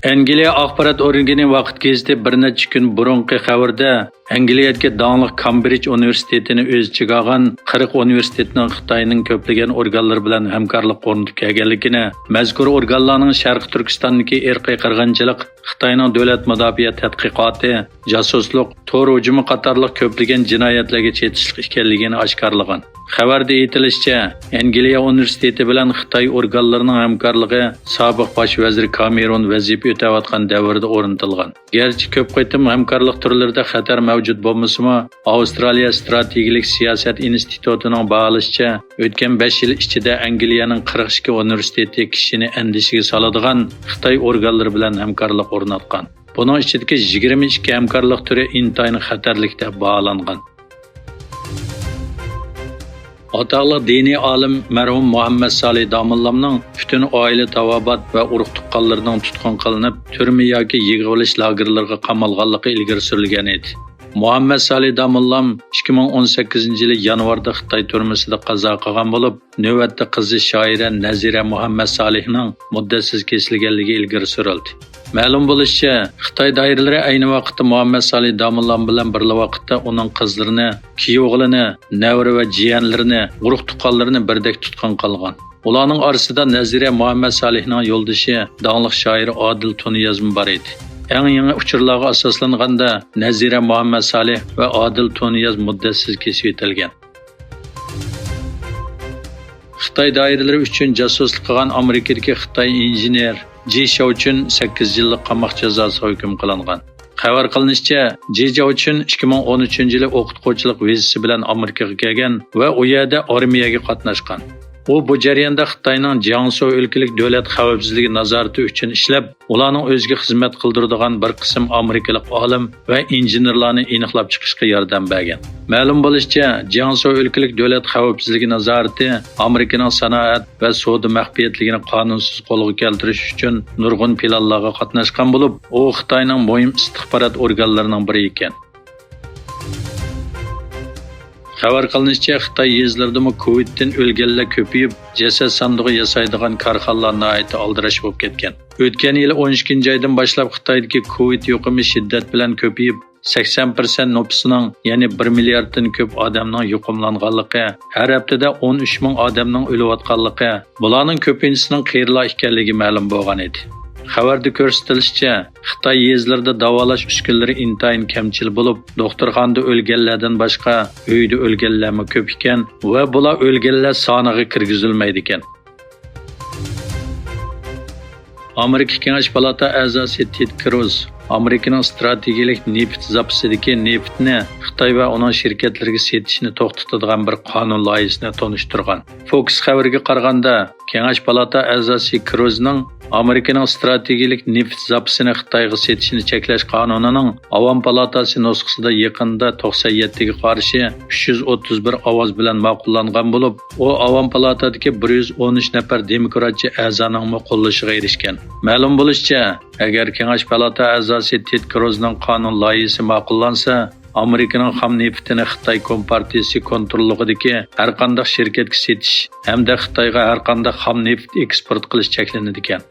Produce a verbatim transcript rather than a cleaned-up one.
ئەنگلىيە ئاخبارات ئورگىنى ۋاقىت گېزىتى بىر نەچچە كۈن بۇرۇنقى خەۋىرىدە، ئەنگلىيەدىكى داڭلىق كامبرىج ئۇنىۋېرسىتېتىنى ئۆز ئىچىگە ئالغان قىرىق ئۇنىۋېرسىتېتنىڭ خىتاينىڭ كۆپلىگەن ئورگانلىرى بىلەن ھەمكارلىق ئورنىتىپ كەلگەنلىكىنى، مەزكۇر ئورگانلارنىڭ شەرقىي تۈركىستاندىكى ئىرقىي قىرغىنچىلىق، خىتاينىڭ دۆلەت مۇداپىئە تەتقىقاتى، جاسۇسلۇق، تور ھۇجۇمى قاتارلىق كۆپلىگەن جىنايەتلەرگە چېتىشلىق ئىكەنلىكىنى ئاشكارىلىغان. خەۋەردە ئېيتىلىشىچە، ئەنگلىيە ئۇنىۋېرسىتېتى بىلەن خىتاي ئورگانلىرىنىڭ ھەمكارلىقى سابىق باش ۋەزىر كامېرون ۋەزىپە ئۆتەۋاتقان دەۋردە ئورنىتىلغان. گەرچە كۆپ قېتىم ھەمكارلىق تۈرلىرىدە خەتەر مەۋجۇت بولمىسىمۇ، ئاۋسترالىيە ئىستراتېگىيەلىك سىياسەت ئىنستىتۇتىنىڭ باھالىشىچە، ئۆتكەن بەش يىل ئىچىدە ئەنگلىيەنىڭ قىرىق ئىككى ئۇنىۋېرسىتېتى كىشىنى ئەندىشىگە سالىدىغان خىتاي ئورگانلىرى بىلەن ھەمكارلىق ئورناتقان. بۇنىڭ ئىچىدىكى يىگىرمە ئىككى ھەمكارلىق تۈرى ئىنتايىن خەتەرلىك دەپ باھالانغان. ئاتاقلىق دىنىي ئالىم مەرھۇم مۇھەممەد سالىھ داموللامنىڭ پۈتۈن ئائىلە تاۋابىئات ۋە ئۇرۇق-تۇغقانلىرىنىڭ تۇتقۇن قىلىنىپ، تۈرمە ياكى يىغىۋېلىش لاگېرلىرىغا قامالغانلىقى ئىلگىرى سۈرۈلگەن ئىدى. مۇھەممەد سالىھ داموللام ئىككى مىڭ ئون سەككىزىنچى يىلى يانۋاردا خىتاي تۈرمىسىدە قازا قىلغان بولۇپ، نۆۋەتتە قىزى شائىرە نەزىرە مۇھەممەد سالىھنىڭ مۇددەتسىز كېسىلگەنلىكى ئىلگىرى سۈرۈلدى. مەلۇم بولۇشىچە، خىتاي دائىرىلىرى ئەينى ۋاقىتتا مۇھەممەد سالىھ داموللام بىلەن بىرلا ۋاقىتتا ئۇنىڭ قىزلىرىنى، كۈيئوغلىنى، نەۋرە ۋە جىيەنلىرىنى، ئۇرۇق-تۇغقانلىرىنى بىردەك تۇتقۇن قىلغان. ئۇلارنىڭ ئارىسىدا نەزىرە مۇھەممەد سالىھنىڭ يولدىشى، داڭلىق شائىر ئادىل تۇنىيازمۇ بار ئىدى. ئەڭ يېڭى ئۇچۇرلارغا ئاساسلانغاندا، نەزىرە مۇھەممەد سالىھ ۋە ئادىل تۇنىياز مۇددەتسىز كېسىۋېتىلگەن. خىتاي دائىرىلىرى ئۈچۈن جاسۇسلۇق قىلغان ئامېرىكىدىكى خىتاي ئىنژېنېر جى شياۋچۈن سەككىز يىللىق قاماق جازاسىغا ھۆكۈم قىلىنغان. خەۋەر قىلىنىشىچە، جى شياۋچۈن ئىككى مىڭ ئون ئۈچىنچى يىلى ئوقۇتقۇچىلىق ۋىزىسى بىلەن ئامېرىكىغا كەلگەن ۋە ئۇ يەردە ئارمىيەگە قاتناشقان. ئۇ بۇ جەرياندا خىتاينىڭ جياڭسۇ ئۆلكىلىك دۆلەت خەۋپسىزلىكى نازارىتى ئۈچۈن ئىشلەپ، ئۇلارنىڭ ئۆزىگە خىزمەت قىلدۇرىدىغان بىر قىسىم ئامېرىكىلىق ئالىم ۋە ئىنژېنېرلارنى ئېنىقلاپ چىقىشقا ياردەم بەرگەن. مەلۇم بولۇشىچە، جياڭسۇ ئۆلكىلىك دۆلەت خەۋپسىزلىكى نازارىتى ئامېرىكىنىڭ سانائەت ۋە سودا مەخپىيەتلىكىنى قانۇنسىز قولغا كەلتۈرۈش ئۈچۈن نۇرغۇن پىلانلارغا قاتناشقان بولۇپ، ئۇ خىتاينىڭ مۇھىم ئىستىخبارات ئورگانلىرىنىڭ بىرى ئىكەن. خەۋەر قىلىنىشىچە، خىتاي يېزىلىرىدىمۇ كوۋىدتىن ئۆلگەنلەر كۆپىيىپ، جەسەت ساندۇقى ياسايدىغان كارخانىلار ناھايىتى ئالدىراش بولۇپ كەتكەن. ئۆتكەن يىلى ئون ئىككىنچى ئايدىن باشلاپ خىتايدىكى كوۋىد يۇقۇمى شىددەت بىلەن كۆپىيىپ، سەكسەن پىرسەنت نوپۇسىنىڭ، يەنى بىر مىلياردتىن كۆپ ئادەمنىڭ يۇقۇملانغانلىقى، ھەر ھەپتىدە ئون ئۈچ مىڭ ئادەمنىڭ ئۆلۈۋاتقانلىقى، بۇلارنىڭ كۆپىنچىسىنىڭ قېرىلار ئىكەنلىكى مەلۇم بولغان ئىدى. خەۋەردە كۆرسىتىلىشىچە، خىتاي يېزىلىرىدا داۋالاش ئۈسكۈنىلىرى ئىنتايىن كەمچىل بولۇپ، دوختۇرخانىدا ئۆلگەنلەردىن باشقا ئۆيدە ئۆلگەنلەرمۇ كۆپ ئىكەن ۋە بۇلار ئۆلگەنلەر سانىغا كىرگۈزۈلمەيدىكەن. ئامېرىكا كېڭەش پالاتا ئەزاسى تېد كروز ئامېرىكىنىڭ ئىستراتېگىيەلىك نېفىت زاپىسىدىكى نېفىتنى خىتاي ۋە ئۇنىڭ شىركەتلىرىگە سېتىشنى توختىتىدىغان بىر قانۇن لايىھىسىنى تونۇشتۇرغان. فوكس خەۋىرىگە قارىغاندا، كېڭەش پالاتا ئەزاسى كروزنىڭ ئامېرىكىنىڭ ئىستراتېگىيەلىك نېفىت زاپىسىنى خىتايغا سېتىشنى چەكلەش قانۇنىنىڭ ئاۋام پالاتاسى نۇسخىسىدا يېقىندا توقسەن يەتتىگە قارشى ئۈچ يۈز ئوتتۇز بىر ئاۋاز بىلەن ماقۇللانغان بولۇپ، ئۇ ئاۋام پالاتادىكى بىر يۈز ئون ئۈچ نەپەر دېموكراتچى ئەزانىڭمۇ قوللىشىغا ئېرىشكەن. مەلۇم بولۇشىچە، ئەگەر كېڭەش پالاتا ئەزاسى تېد كروزنىڭ قانۇن لايىھىسى ماقۇللانسا، ئامېرىكىنىڭ خام نېفىتىنى خىتاي كومپارتىيىسى كونتروللۇقىدىكى ھەرقانداق شىركەتكە سېتىش ھەمدە خىتايغا ھەرقانداق خام نېفىت ئېكسپورت قىلىش چەكلىنىدىكەن.